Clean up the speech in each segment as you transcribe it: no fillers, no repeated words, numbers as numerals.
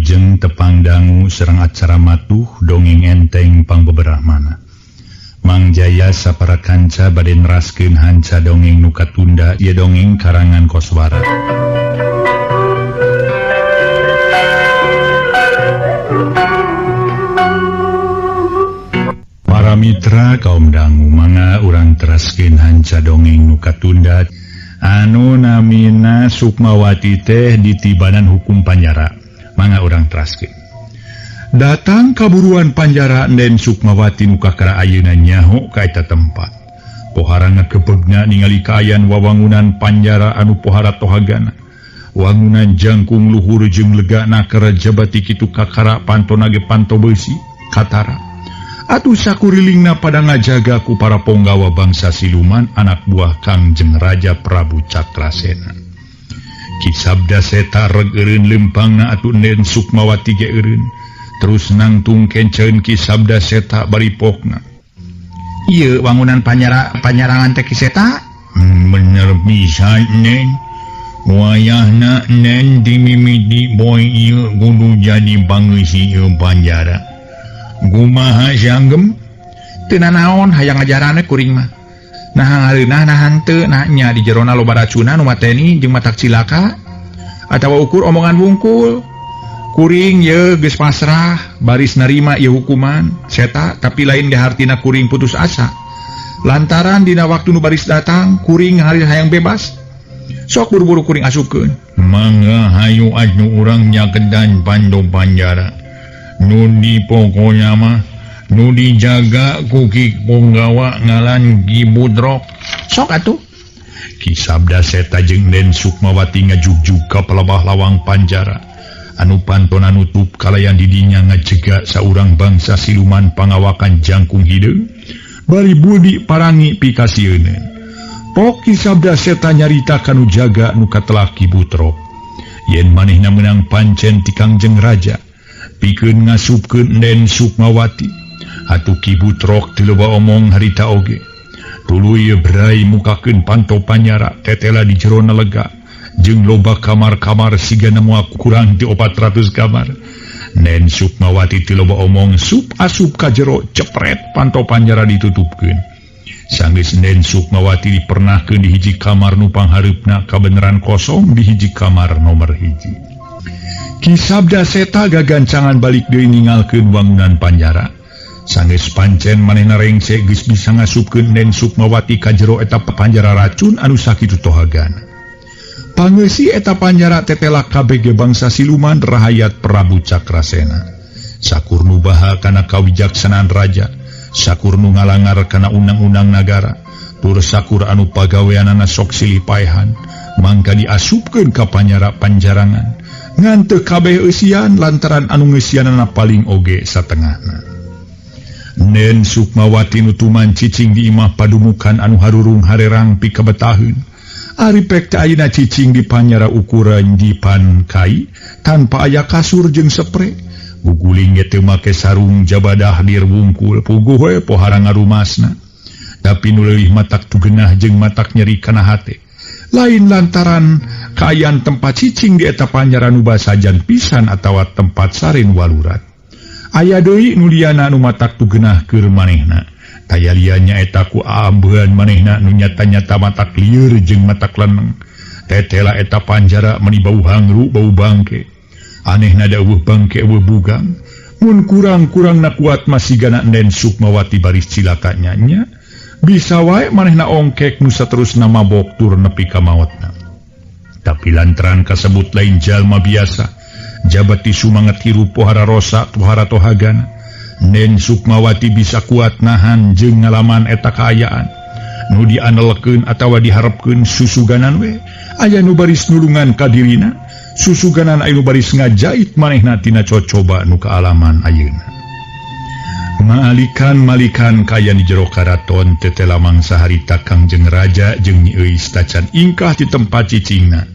Wilujeng tepang dangu serang acara matuh dongeng enteng pangbeberah mana. Mang Jaya sapara kanca bade neraskeun hanca dongeng nu katunda ieu dongeng karangan Koswara. Para mitra kaum dangu mangga urang teraskeun hanca dongeng nu katunda anu namina Sukmawati teh ditibanan hukum panjara. Mangga urang teraskeun. Datang kaburuan panjara Den Sukmawati nu kakara ayeuna nyaho ka eta tempat. Pohara ngakebegna ningali kaayaan wawangunan panjara anu pohara tohagana. Wangunan jangkung luhur jeung legana kerajabati kitu kakara pantona ge panto beusi katara. Atuh sakurilingna pada ngajaga ku para ponggawa bangsa siluman anak buah Kangjeng Raja Prabu Cakrasena. Ki Sabda Seta reg eureun lempangna atuh Den Sukmawati ge eureun. Terus nangtung kenceun Ki Sabda Seta bari pokna. Ieu wangunan panjara panjarangan teh Ki Seta? Bener pisan Nen. Wayahna Nen dimimiti boy ieu kudu jadi pangeusi ieu panjara. Kumaha sanggem? Teu nanaon hayang ngajarane kuring mah. Nah ngareunah nah henteu nah nya di jerona loba racuna nu mateni jeung matak cilaka atawa ukur omongan wungkul. Kuring ye geus pasrah baris narima ieu hukuman Seta, tapi lain ge hartina kuring putus asa. Lantaran dina waktu nu baris datang kuring hari hayang bebas. Sok buru-buru kuring asupkeun. Mangga hayu atuh urang nyakedan pando panjara. Nu di pokona mah nu dijaga ku Ki Punggawa ngalan Ki Budrok. Sok atuh. Ki Sabda Seta jeung Den Sukmawati ngajugjug ka pelebah lawang panjara. Anu pantona nutup kalayan didinya ngajega saurang bangsa siluman pangawakan jangkung hideung bari budi parangi pikasieun. Pok Ki Sabda Seta nyarita kanu jaga nu katelah Ki Budrok. Yen manehna meunang pancen ti Kangjeng Raja pikeun ngasupkeun Den Sukmawati. Atuh Ki Budrok teu loba omong harita oge. Tuluy brai mukakeun panto panjara tetela di jerona lega jeung loba kamar-kamar sigana moal kurang ti 400 kamar. Nen Sukmawati teu loba omong sup asup ka jero cepret panto panjara ditutupkeun. Sanggeus Nen Sukmawati dipernahkeun di hiji kamar nu panghareupna kabeneran kosong di hiji kamar nomor hiji. Ki Sabda Seta gagancangan balik deui ningalkeun wangunan panjara. Sanggeus pancen manehna rengse geus bisa ngasupkeun Den Sukmawati ka jero eta panjara racun anu sakitu tohagana. Pangeusi eta panjara tetela KBG bangsa siluman rahayat Prabu Cakrasena. Sakur nu baha kana kawijaksanaan raja, sakur nu ngalangar kana undang-undang nagara, tur sakur anu pagaweanana sok silih paehan, mangka diasupkeun ka panjara panjarangan. Ngan teu kabeh eusian lantaran anu ngeusianana paling oge satengahna. Nen Sukmawati nu tuman cicing di imah padumukan anu harurung harerang pikabetaheun. Ari pek teh ayeuna cicing di panjara ukuran dipan kai tanpa aya kasur jeung sepre. Guguling ge teu make sarung jabadah dir wungkul puguh we pohara ngarumasna. Tapi nu leuwih matak tugenah jeung matak nyeri kana hate. Lain lantaran kaayaan tempat cicing di eta panjara nu basajan pisan atawa tempat sarin walurat. Aya deui nu liana nu matak tugenah keur manehna. Taya liannya eta ku aambean manehna nu nyata-nyata matak lieur jeung matak leneng. Tetela eta panjara meuni bau hangru bau bangke. Anehna da eueuh bangke eueuh bugang. Mun kurang-kurangna kuat masigana Den Sukmawati baris cilaka nya. Bisa wae manehna ongkek nu saterusna mabok tur nepi ka maotna. Tapi lantaran kasebut lain jalma biasa, jabati sumanget hirup pohara rosa pohara tohagana. Nen Sukmawati bisa kuat nahan jeung ngalaman eta kaayaan. Nu dianelkeun atawa diharepkeun susuganan we, aya nu baris nulungan ka dirina, susuganan aya nu baris ngajait manehna tina cocoba nu kaalaman ayeuna. Maalikan-malikan kaya di jero karaton tetela mangsa harita Kangjeng Raja jeung Nyi Euis tacan ingkah di tempat cicingna.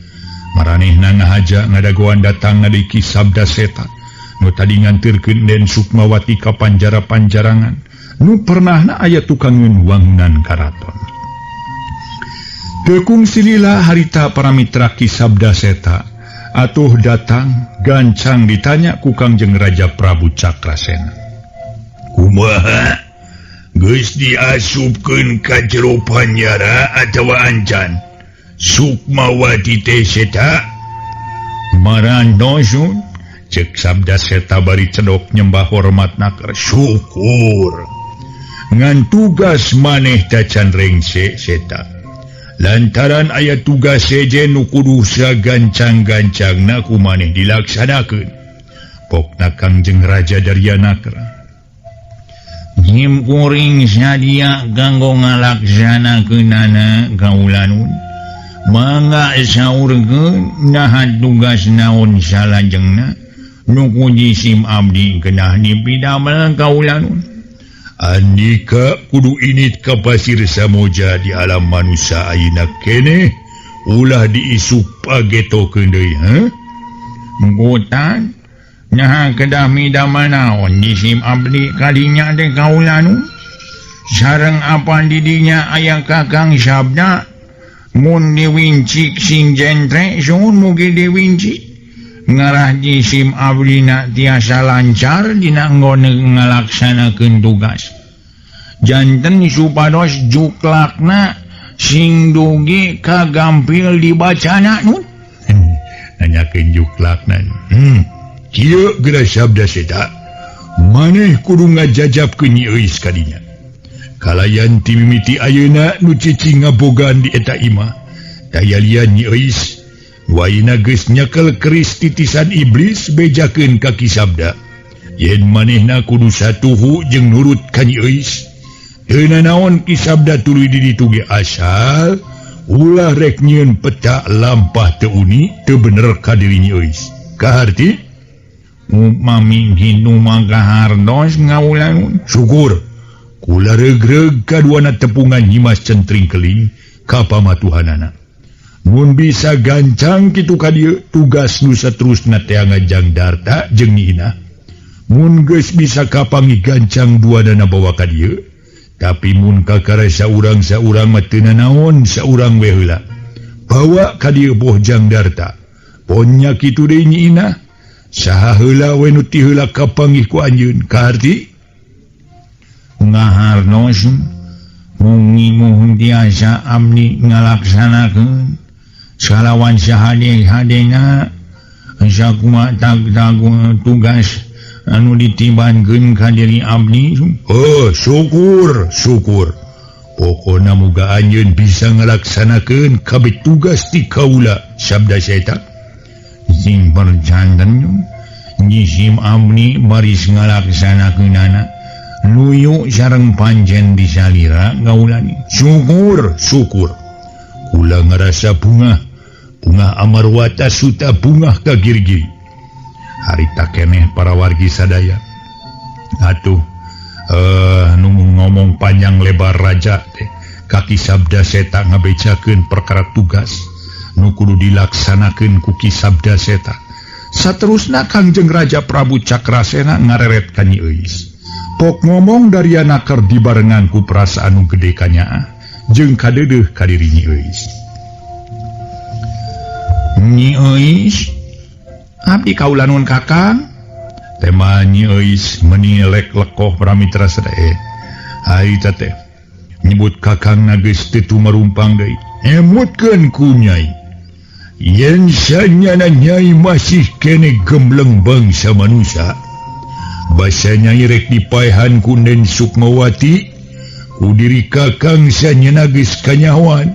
Maranehna ngahaja ngadagoan datang deui Ki Sabda Seta nu tadi ngantirkeun Den Sukmawati ka panjara panjarangan nu pernahna aya tukangeun wangunan karaton. Teu kungsi lila harita para mitra Ki Sabda Seta Atuh datang gancang ditanya ku Kangjeng Raja Prabu Cakrasena. Kumaha? Geus diasupkeun ka jero panjara atawa ancan? Sukmawati teh seta? Marantos cek sabda seta bari cedok nyembah hormat naker. Syukur. Ngan tugas maneh tacan rengse seta. Lantaran aya tugas sejen nu kudu sagancang-gancangna ku maneh dilaksanakeun. Pokna Kangjeng Raja Daryanakra. Jim kuring sadia kanggo ngalaksanakeunana kaulanun. Mangga saurkeun naha tugas naon salajengna nu ku jisim abdi kedah dipidamel kaulanun. Andika kudu init ka Pasir Samoja di alam manusia ayeuna keneh ulah diisuk pagetokeun deui heuh. Menggotan naha kedah midamel naon jisim abdi kadinya teh kaulanun. Sareng apa didinya aya Kakang Sabda mun diwincik sing jentre suhun mugi diwincik ngarah jisim abdina tiasa lancar dina nggone ngalaksanakeun tugas. Janten supados juklakna sing dugi kagampil dibacana nun. Nanyakeun juklakna. Kieu geura sabda seta. Maneh kudu ngajajabkeun Nyi Euis kadinya. Kalayan ti mimiti ayeuna nu cicing ngabogaan di eta imah. Daya lian Nyi Euis waina geus nyekel keris titisan iblis bejakeun ka Ki Sabda. Yen manehna kudu satuhu jeung nurut ka Nyi Euis. Teu nanaon Ki Sabda tuluy di ditu ge asal ulah rek nyieun peta lampah teu uni teu bener ka diri Nyi Euis. Kaharti? Upami kitu mah kahartos ngaulanun. Syukur. Kula regreg kaduana tepungan Nyimas Centring Keling ka pamatuhanana. Mun bisa gancang kitu ka dieu tugas nu saterusna teh ngajang Darta jeung Nyi Inah. Mun geus bisa kapanggih gancang duadana bawa ka dieu, tapi mun kakara saurang-saurang mah teu nanaon saurang we heula. Bawa ka dieu Bohjang Darta. Ponya kitu deui Nyi Inah. Saha heula we nu ti heula kapanggih ku anjeun kaharti? Ngahartos mugi muhun tiasa abdi ngalaksanakeun salawan sahade-hadena sakumaha tag-tag tugas anu ditibankeun ka diri abdi. Oh, syukur, syukur. Pokona muga anjeun bisa ngalaksanakeun kabeh tugas ti kaula sabda setan. Sing percanten jisim abdi baris ngalaksanakeunana luyu sareng pancen disalira gaulani. Syukur, syukur. Kula ngarasa bungah, bungah amarwata suta bungah ka girgiri. Harita keneh para wargi sadaya. Atuh, nu ngomong panjang lebar raja teh. Kaki Sabda Seta ngabejakeun perkara tugas nu kudu dilaksanakeun ku Ki Sabda Seta. Saterusna Kangjeng Raja Prabu Cakrasena ngareret ka Nyi Euis. Pok ngomong Daryana keur dibarengan ku perasaan nu gede kanyaah jeung kadeudeuh ka diri Nyi Euis. Nyi Euis, abdi kaula nuhun Kakang. Tema Nyi Euis menilek lekoh pramitra sadaya. Harita teh nyebut Kakang na geus teu tumarumpang deui. Emutkeun ku Nyai. Yen sanyana Nyai masih kene gembleng bangsa manusia. Basa Nyai rek dipaehan ku Nen Sukmawati, ku diri Kakang sanyana geus kanyahoan.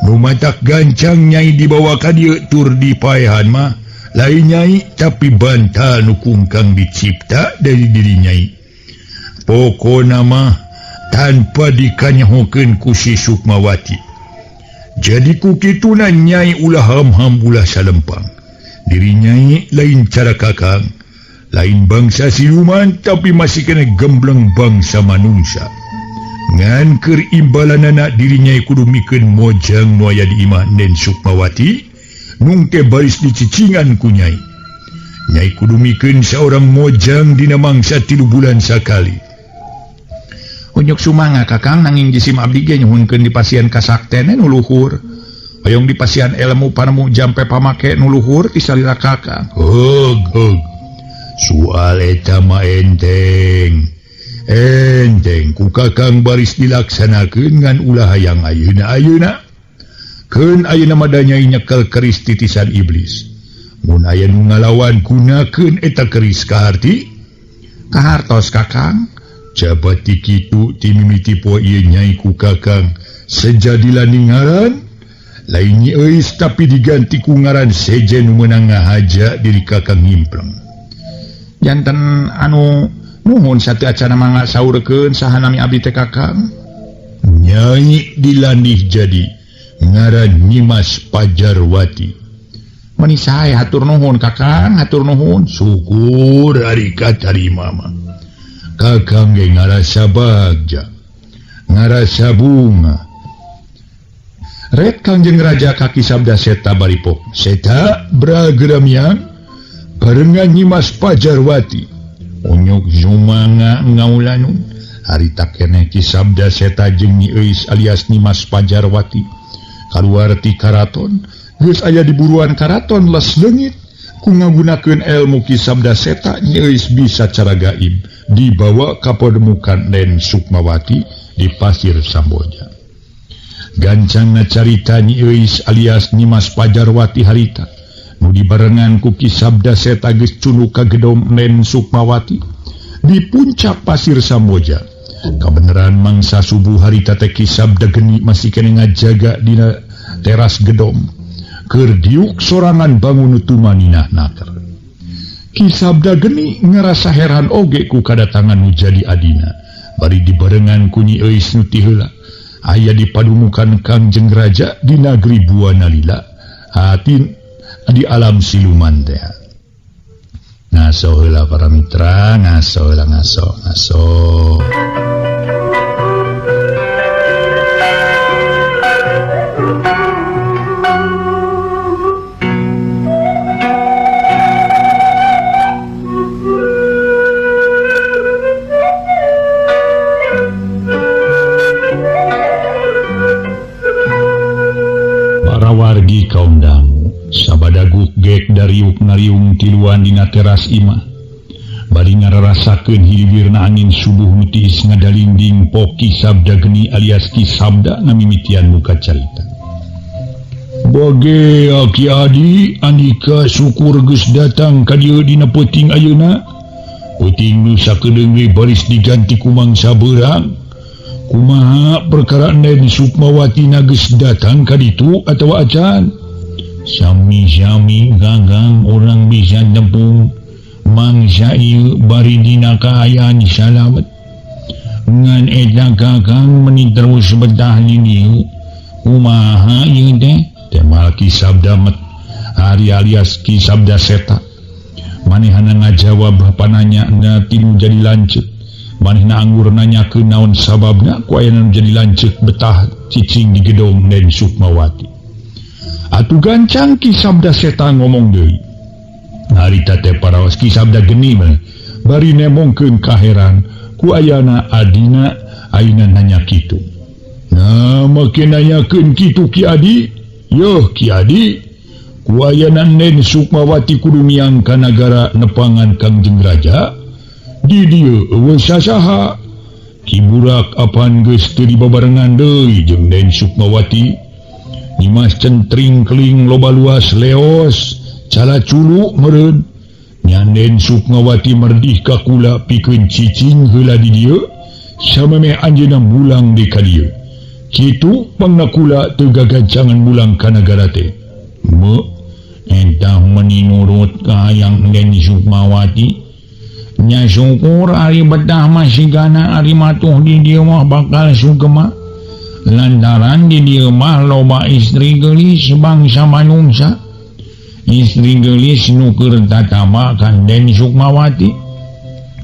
Nu matak gancang Nyai dibawa ka dieu tur dipaehan mah lain Nyai tapi bantal nu kungkang dicipta dari diri Nyai. Pokona mah tanpa dikanyahokeun ku si Sukmawati. Jadi ku kituna Nyai ulah ham-ham ulah salempang. Diri Nyai lain cara Kakang, lain bangsa siluman tapi masih kena gembleng bangsa manusia. Ngan keur imbalanana diri Nyai kudu mikeun mojang nu aya di imah Nen Sukmawati, nung teh baris dicicingan ku Nyai. Nyai kudu mikeun saurang mojang dina mangsa 3 bulan sakali. Unjuk sumangga Kakang nanging jisim abdi ge nyuhunkeun di pasien kasakten nu luhur. Hoyong dipasihan ilmu panemu jampe pamake nu luhur ti salira Kakang. Heug heug. Soal eta mah enteng. Enteng ku Kakang baris dilaksanakeun ngan ulah hayang ayeuna-ayeuna. Keun ayeuna mah da Nyai nyekel keris titisan iblis. Mun aya nu ngalawan gunakeun eta keris kaharti? Kahartos Kakang. Jabat ti kitu ti mimiti poe ieu Nyai ku Kakang sejadila ningaran lain Nyi Euis tapi diganti ku ngaran sejen nu meunang ngahaja diri Kakang ngimpleng. Janten anu nuhun sateu acana mangga saurkeun saha nami abdi teh Kakang? Nyai dilandih jadi ngaran Nyimas Pajarwati. Meni sae hatur nuhun Kakang, hatur nuhun. Syukur ari katarima mah. Kakang ge ngarasa bagja, ngarasa bunga. Ret Kangjeng Raja kaki Sabda Seta baripok. Seta bragramiang barengan Nyimas Pajarwati. Onyok sumanga ngaulanun. Harita keneh Ki Sabda Seta jeung Nyi Euis alias Nyimas Pajarwati kaluar ti karaton. Geus aya di buruan karaton les leungit. Ku ngagunakeun ilmu Ki Sabda Seta Nyi Euis bisa cara gaib dibawa ka pademukan Den Sukmawati di Pasir Samboja. Gancangna carita Nyi Euis alias Nyimas Pajarwati harita nu dibarengan ku Ki Sabda Seta geus cunduk ka gedong Den Sukmawati di puncak Pasir Samboja. Kabeneran mangsa subuh harita teh Ki Sabda geni masih keneh ngajaga dina teras gedong. Keur diuk sorangan bangun tumaninah naker. Ki Sabda geni ngerasa heran oge ku kadatangan nu jadi adina. Bari dibarengan ku Nyi Euis nu ti heula. Aya di padumukan Kangjeng Raja di nagri Buana Lila, hatin di alam siluman teh. Ngaso heula para mitra, ngaso heula ngaso, ngaso. Wargi kaum dangu sabadaguk gek dariuk ngariung tiluan dina teras imah bari ngararasakeun hiliwirna angin subuh nu tiis ngadalinding poki Sabda geni alias Ki Sabda ngamimitian muka carita. Bage Ki Adi andika syukur geus datang ka dieu dina peuting ayeuna. Peuting nu sakedeung we baris diganti ku mangsa beurang. Kumaha perkara Den Sukmawati geus datang ka ditu atawa acan? Sami-sami gagang urang bisa tepung mangsa ieu bari dina kaayaan salamet. Ngan eta kakang meni terus betah di dieu. Kumaha ieu teh? Temal Ki Sabda met ari alias Ki Sabda Seta. Manehna ngajawab pananya na tinu jadi lanceuk. Manehna anggur nanyakeun naon sababna ku ayana jadi lanceuk betah cicing di gedong Den Sukmawati. Atuh gancang Ki Sabda Seta ngomong deui. Harita teh paraos Ki Sabda geni mah bari nemongkeun kaheran ku ayana adina ayeuna nanya kitu. Nah make nanyakeun kitu Ki Adi? Yoh Ki Adi, ku ayana Den Sukmawati kudu miang ka nagara nepangan Kangjeng Raja. Di dieu eueuh sasaha. Ki Burak apan geus teu dibabarengan deui jeung Den Sukmawati. Nyimas centring keling loba luas leos calaculu meureun. Nyan Den Sukmawati merdih ka kula pikeun cicing heula di dieu samemeh anjeunna mulang di ka dieu. Kitu pangna kula teu gagancangan mulang ka nagara teh. Me entah meni nurut ka hayang Den Sukmawati. Nya syukur ari betah mah sigana ari matuh di dieu mah bakal sugema. Lantaran di dieu mah loba istri geulis bangsa manungsa. Istri geulis nu keur tatama kan Den Sukmawati.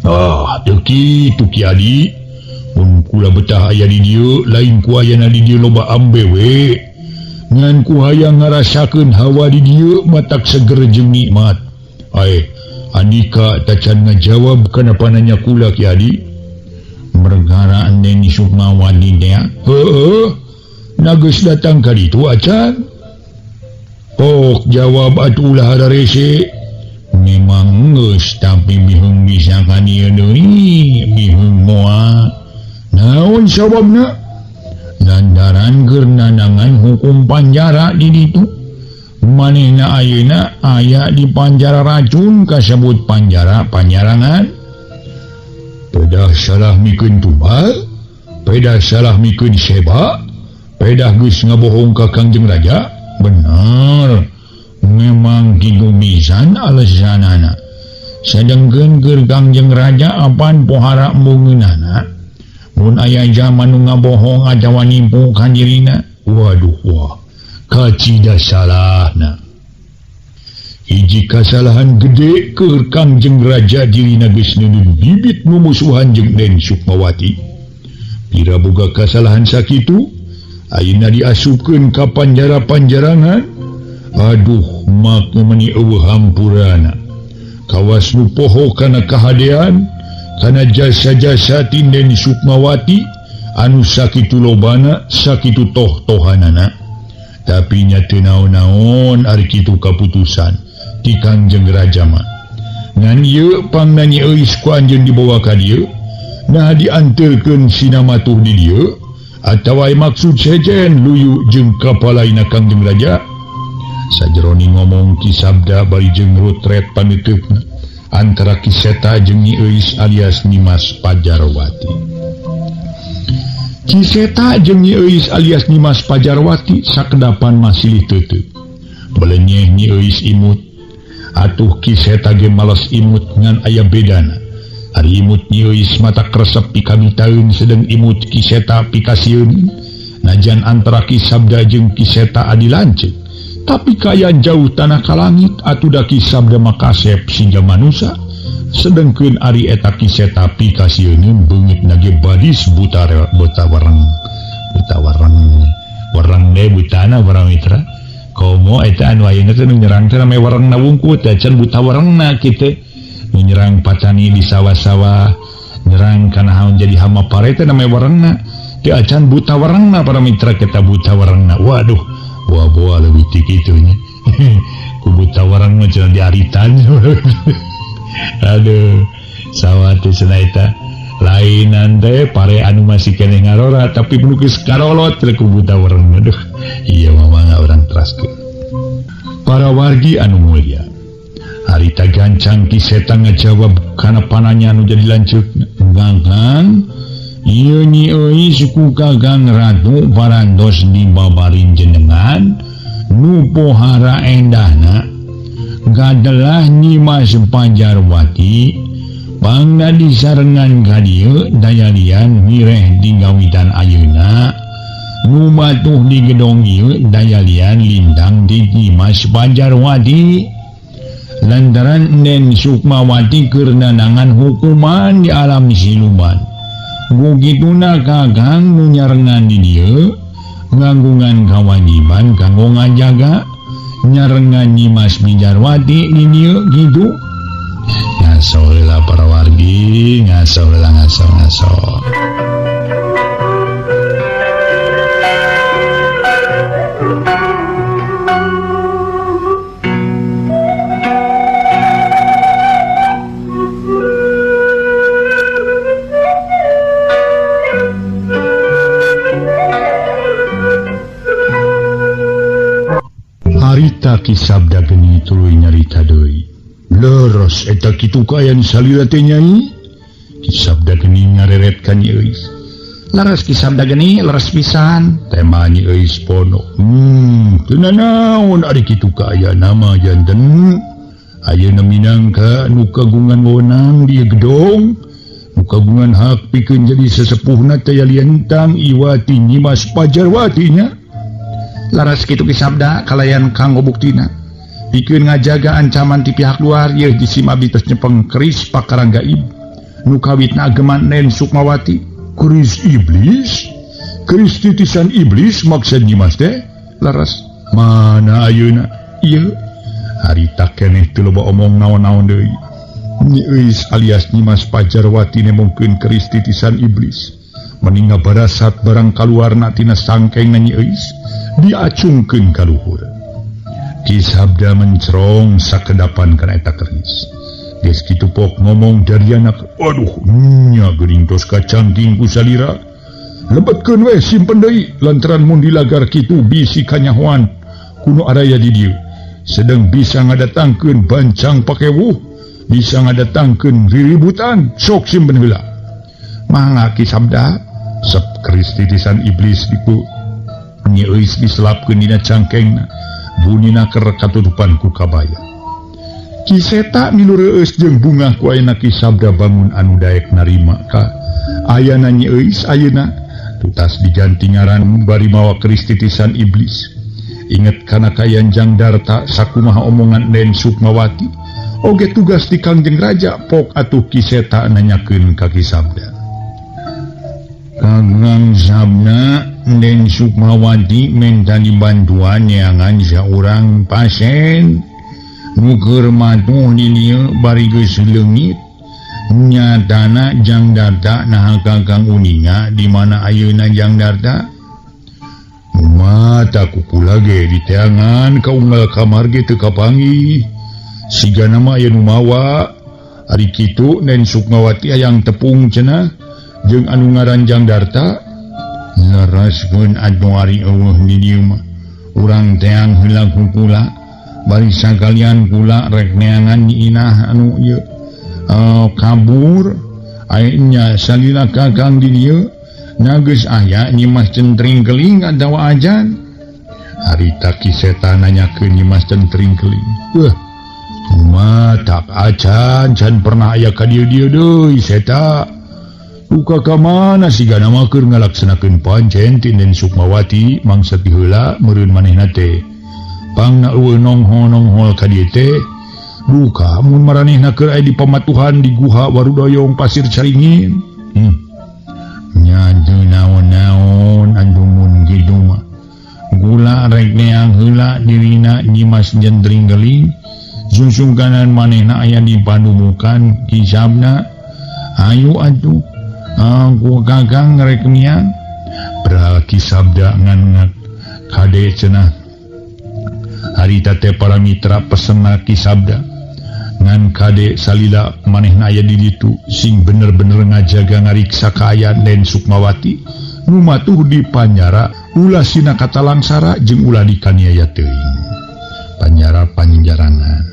Ah, teu kitu Ki Adi. Mun kula betah aya di dieu lain ku ayana di dieu loba ambe we. Ngan ku hayang ngarasakeun hawa di dieu matak seger jeung nikmat. Ae, Andika tacan ngajawab kenapa nanya kula Ki Adi? Perkara Den Sukmawati teh. Heueuh, na geus datang ka ditu acan. Kok jawab atuh ulah hararese. Memang geus tapi bihung bisa ka dieu deui, bihung moal. Naon sababna? Lantaran keur nanangan hukum panjara di ditu. Manehna ayeuna aya di panjara racun kasebut panjara panyarangan. Pedah salah mikeun tumbal, pedah salah mikeun seba, pedah geus ngabohong ka Kangjeng Raja. Bener, memang kitu pisan alesanana. Sedengkeun keur Kangjeng Raja apan pohara embungeunana. Mun aya zaman nu ngabohong atawa nimpu ka dirina, waduh wah, kacida salahna. Hiji kasalahan gede keur Kangjeng Raja dirina geus nunun bibit mumusuhan jeung Den Sukmawati. Pira boga kasalahan sakitu, ayeuna diasupkeun ka panjara panjarangan. Aduh, mak meuni eueuh hampurana. Kawas nu poho kana kahadean, kana jasa-jasa Tinden Sukmawati anu sakitu lobana, sakitu toh-tohanana. Tapi nya teu naon-naon ari kitu kaputusan ti Kangjeng Raja mah. Ngan ieu pangna Nyi Euis ku anjeun dibawa ka dieu, nah dianteurkeun sinamatuh di dieu atawa maksud sejen luyu jeung kapalaina Kangjeng Raja. Sajeroni ngomong Ki Sabda bari jeung rutret panuteupna antara Ki Seta jeung Nyi Euis alias Nyimas Pajarwati. Ki Seta jeung Nyi Euis alias Nyimas Pajarwati sakedapan masilih teuteuk. Belenyeh Nyi Euis imut, atuh Ki Seta ge males imut ngan aya bedana. Ari imut Nyi Euis mata kresep pikamitaeun sedeng imut Ki Seta pikasieun. Najan antara Ki Sabda jeung Ki Seta adi lanceuk, tapi kaayaan jauh tanah ka langit atuh da Ki Sabda mah kasep siga manusa. Sedengkeun ari eta Ki Seta pikasieun beungeutna ge badis buta buta wareng. Buta wareng. Wareng deui butana para mitra. Komo eta anu ayeuna teh nu nyerang teh rame warengna wungkut da can buta warengna kitu. Nu nyerang patani di sawah-sawah, nyerang kana haon jadi hama pare teh namanya warengna. Teu acan buta warengna para mitra kita buta warengna. Waduh, boa-boa leuwih ti kitu nya. Ku buta wareng mah cenah diaritan. Aduh, sawah teh cenah eta lainan teh pare anu masih keneh ngarora tapi nu geus karolot teh ku buta wareng. Aduh, ieu mah mangga urang teraskeun. Para wargi anu mulia, harita gancang Ki Seta ngajawab kana pananya anu jadi lanceukna. Ganggang, ieu Nyi Euis ku Kagang Ratu parantos dibabarin jenengan nu pohara endahna gadelah Nyimas Pajarwati pangna disarengan ka dieu dayalian mireh digawitan ayeuna nu batuh di gedong ieu dayalian lintang di Nyimas Pajarwati. Lantaran Nen Sukmawati keur nanangan hukuman di alam siluman. Gugituna Kakang nu nyarengan di dieu nganggungan kawajiban kanggo ngajaga nyarengan Nyimas Pajarwati di dieu kitu. Ngaso heula para wargi, ngaso heula ngaso ngaso. Harita Ki Sabda geni tuluy nyarita deui. Leres eta kitu kaayaan salira teh Nyai? Ki Sabda geni ngareret ka Nyi Euis. Leres Ki Sabda geni, leres pisan. Tema Nyi Euis pono. Teu nanaon ari kitu kaayaan mah janten. Ayeuna minangka nu kagungan wewenang di gedong, nu kagungan hak pikeun jadi sesepuhna teh lientang Iwati Nyimas Pajarwati nya. Laras kitu Ki Sabda kalayan kanggo buktina. Pikeun ngajaga ancaman ti pihak luar yeuh jisim abdi tos nyepeng keris pakarang gaib nu kawitna ageman Nen Sukmawati. Keris iblis? Keris titisan iblis maksud Nyimas teh? Leres. Mana ayeuna? Ieu harita keneh teu loba omong naon-naon deui. Nyi Euis alias Nyimas Pajarwati nemongkeun keris titisan iblis. Mending ngabarasat barang kaluarna tina sangkengna Nyi Euis diacungkeun ka luhur. Ki Sabda mencerong sakedapan kana eta keris. Geus kitu pok ngomong Daryana, aduh nya geuning tos kacangking ku salira. Lebetkeun we simpen deui lantaran mun dilagar kitu bisi kanyahoan kuno araya di dieu. Sedang bisa ngadatangkeun bancang pakewuh, bisa ngadatangkeun riributan, sok simpen heula. Mangga Ki Sabda, sep keris titisan iblis diku Nyi Euis diselapkeun dina cangkengna, bunina keur katutupan ku kabaya. Ki Seta milu reueus jeung bungah ku ayeuna Ki Sabda bangun anu daek narima ka ayana Nyi Euis ayeuna tutas diganti ngaran bari mawa keris titisan iblis. Inget kana kayan Jang Darta sakumaha omongan Den Sukmawati oge tugas di Kangjeng Raja pok atuh Ki Seta nanyakeun ka Ki Sabda. Kangjeng Sabda Den Sukmawati menta dibantuan neangan saurang pasien nu keur matuh di dieu bari geus leungit nyatana Jang Darta naha Kakang uninga di mana ayeuna Jang Darta. Mata kukula ge diteangan ka unggal kamar ge teu kapanggih sigana mah aya nu mawa. Ari kitu Den Sukmawati hayang tepung cenah jeung anu ngaran Jang Darta. Leraskeun atuh ari eueuh di dieu mah urang teang heula ku kula bari sakalian kula rek neangan Nyi Inah anu ieu kabur aya nya salila Kakang di dieu nageus aya Nyi Mas Centring Keling atawa ajan. Harita Ki Seta nanyakeun Nyi Mas Centring Keling, wah matak acan can pernah aya ka dieu-dieu deui Seta. Duka ka mana sigana mah keur ngalaksanakeun pancen ti Den Sukmawati mangsa ti heula meureun manehna teh. Pangna eueuh nonghol-nonghol ka dieu teh. Duka mun maranehna keur aya di pamatuhan di guha Warudoyong Pasir Caringin. Nya teu naon-naon atuh mun kitu mah. Gula rek neang heula dirina Nyi Mas Jentring Keling. Susungkanan manehna aya di padumukan Ki Sabda. Ayu atuh aku Kakang rek miang. Padahal Ki Sabda ngan kade cenah. Harita teh para mitra pesena Ki Sabda ngan kade salila manehna aya di ditu sing bener-bener ngajaga ngariksa kaayaan Den Sukmawati nu matuh di panjara ulah sina katalangsara jeung ulah dikaniaya teuing. Panjara panjarangan.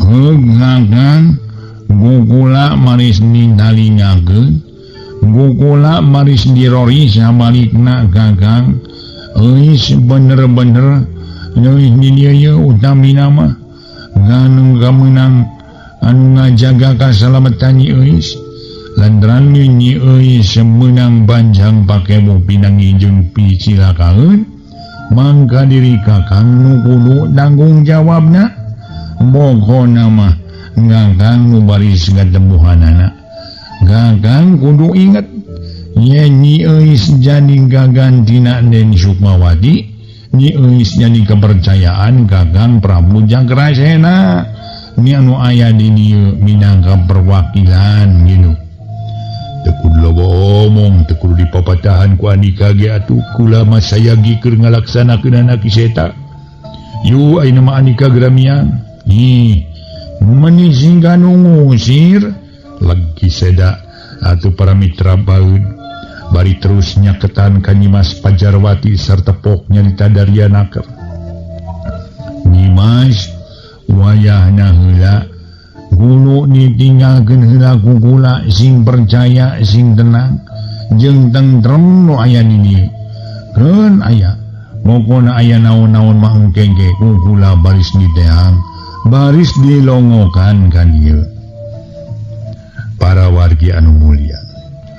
Heug Kakang gugula maris ditalingakeun, gugula maris dirori sabalikna Kakang. Euis bener-bener leuwih di dieu ye utamina mah nganu kamenang anu ngajaga kasalametan Nyi Euis. Lantaran Nyi Euis meunang banjang pakewuh pinangi jeung picilakaeun, mangka diri Kakang nu kudu tanggung jawabna. Pokona mah Kakang nu baris gatembuhanana. Kakang kudu inget yen Nyi Euis jadi gagantina Den Sukmawati, Nyi Euis jadi kepercayaan Kakang Prabu Jagrasena. Ni anu aya di dieu minangka perwakilan gitu. Teu kudu loba omong, teu kudu dipapatahan ku Andika ge atuh kula mah sayagi keur ngalaksanakeunana Ki Seta. Yu ayeuna mah Andika geramiang. Ih, meni singga nu ngusir lagi seda atuh para mitra baeud bari terus nyaketan ka Nyi Mas Pajarwati sarta pok nyarita Daryana keur. Nyi Mas wayahna heula gulu ditinggalkeun heula ku kula sing percaya sing tenang jeung tentrem nu aya di dieu. Keun aya pokona aya naon-naon mah engke ge ku kula baris diteang baris dilongokan ka dieu. Para wargi anu mulia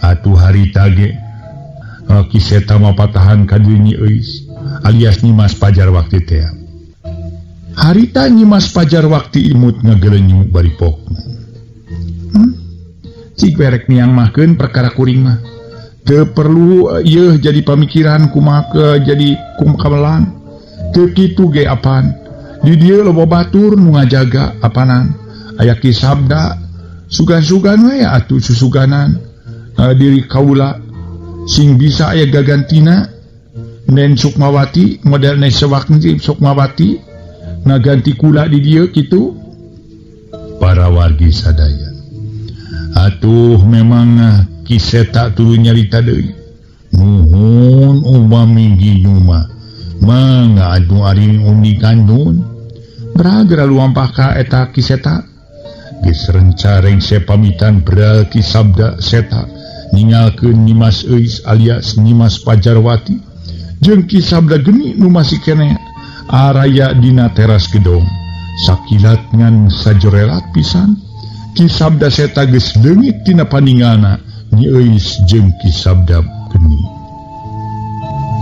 atuh harita ge Ki Seta mah patahan ka dieu Nyi Euis alias Nyi Mas Pajarwakti teh. Harita Nyi Mas Pajarwakti imut ngagelenyu bari pokna. Cik werek miang mahkeun perkara kuring mah. Teu perlu ieu jadi pamikiran kumaha ke jadi kumaha Teu kitu ge apan. Di dieu loba batur nu ngajaga apanan. Aya Ki Sabda sugan-sugan we atuh susuganan diri kaula sing bisa aya gagantina. Nen Sukmawati model Nen Sukmawati ngaganti kula di dieu kitu para wargi sadaya. Atuh memang Ki Seta tuluy nyarita deui. Nuhun upami kitu mah mangga atuh ari undi kantun. Bragra luampah ka eta Ki Seta. Geus renca rengse pamitan bral Ki Sabda Seta ningalkeun Nyimas Euis alias Nyimas Pajarwati jeung Ki Sabda Geni nu masih keneh araya dina teras gedong. Sakilat ngan sajorelat pisan Ki Sabda Seta geus leungit tina paningalna Nyi Euis jeung Ki Sabda Geni.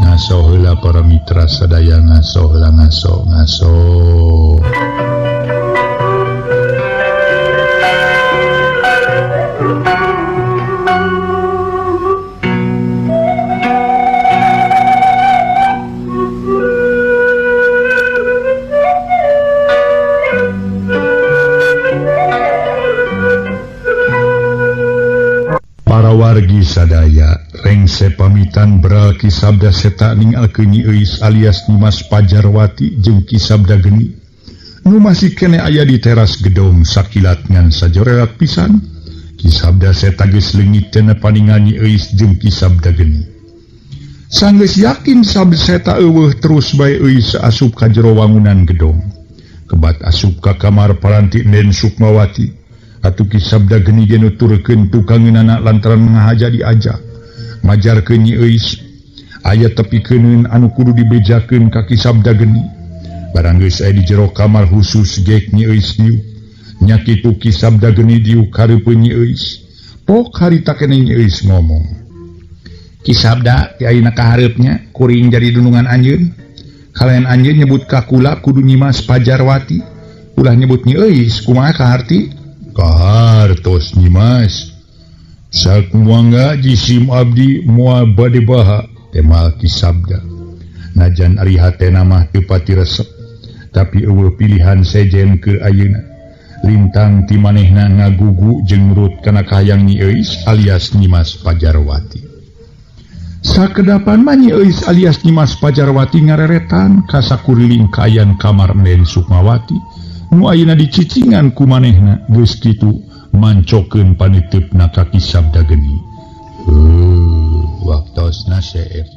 Ngaso heula para mitra sadaya, ngaso heula, ngaso ngaso. Wargi sadaya rengse pamitan bral Ki Sabda Seta ninggalkeun Nyi Euis alias Nyimas Pajarwati jeung Ki Sabda Geni nu masih keneh aya di teras gedong. Sakilat ngan sajorelat pisan Ki Sabda Seta geus leungit cenah paningal Nyi Euis jeung Ki Sabda Geni. Sanggeus yakin Sabda Seta eueuh terus bae Euis asup ka jero wangunan gedong. Kebat asup ka kamar paranti Nen Sukmawati. Atuh Ki Sabda Geni ge nuturkeun tukangeunana lantaran ngahaja diajak majarkeun Nyi Euis aya tepikeun anu kudu dibejakeun ka Ki Sabda Geni. Barang geus aya di jero kamar khusus gek Nyi Euis diuk nya kitu Ki Sabda Geni diuk hareupeun Nyi Euis. Pok harita keneh Nyi Euis ngomong, Ki Sabda ti ayeuna ka hareupnya kuring jadi dunungan anjeun. Kalayan anjeun nyebut ka kula kudu Nyimas Pajarwati, ulah nyebut Nyi Euis kumaha kaharti? Kahartos Nyimas, sakumangga jisim abdi moal bade baha temal Ki Sabda. Najan ari hatena mah teu pati resep, tapi eueuh pilihan sejen keur ayeuna. Lintang ti manehna ngagugu jeung nurut kana kahayang Nyi Euis alias Nyimas Pajarwati. Sakedapan mah Nyi Euis alias Nyimas Pajarwati ngareretan ka sakuriling kaayaan kamar Nen Sukmawati nu ayeuna dicicingan ku manehna. Geus kitu mancokeun paniteupna ka Ki Sabda Geni. Waktosna seep.